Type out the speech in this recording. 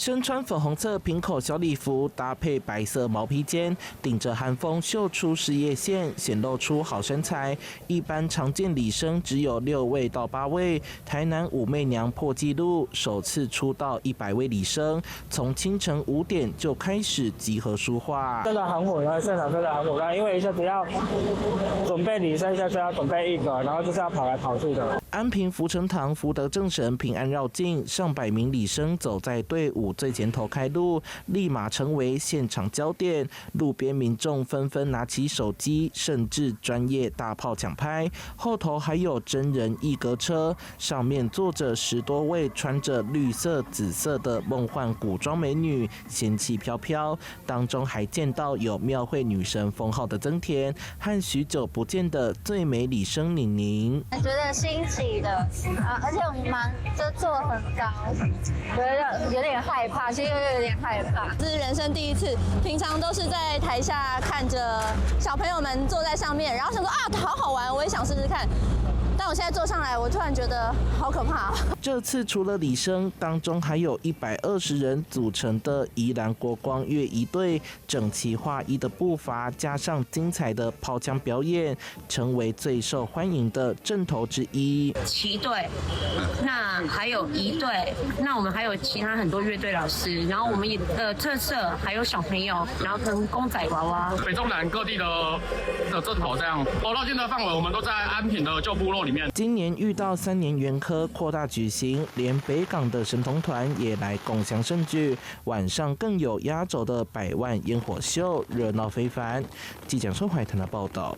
身穿粉紅色平口小禮服，搭配白色毛披肩，頂着寒風秀出事業線，顯露出好身材。一般常見禮生只有6位到8位，台南武媚娘破紀錄，首次出到100位禮生，從清晨5點就開始集合梳化。真的很火熱，現場真的很火熱，因為一下子要準備禮生，一下子要準備一個，然後就是要跑來跑去的。安平福成堂福德正神平安繞境，上百名禮生走在隊伍最前頭開路，立馬成為現場焦點。路邊民眾紛紛拿起手機，甚至專業大炮搶拍。後頭還有真人一格車，上面坐着10多位穿着綠色、紫色的夢幻古裝美女，仙氣飄飄。當中還見到有廟會女神封號的增田和許久不見的最美禮生寧寧。覺得新奇的啊，而且我們這坐很高，覺得有點害怕，其實有點害怕。這是人生第一次，平常都是在台下看着小朋友們坐在上面，然後想說啊，好好玩，我也想試試看。但我現在坐上來，我突然覺得好可怕。這次除了禮生，當中還有120人組成的宜蘭國光樂儀隊，整齊劃一的步伐，加上精彩的拋槍表演，成為最受歡迎的陣頭之一。旗隊，那還有儀隊，那我們還有其他很多樂隊老師，然後我們也的特色還有小朋友，然後跟公仔娃娃。北中南各地的陣頭這樣，繞境的範圍，我們都在安平的舊部落裡面。今年遇到3年元科擴大舉行，連北港的神童團也來共襄盛舉。晚上更有壓軸的百萬煙火秀，熱鬧非凡。記者孫懷騰的報道。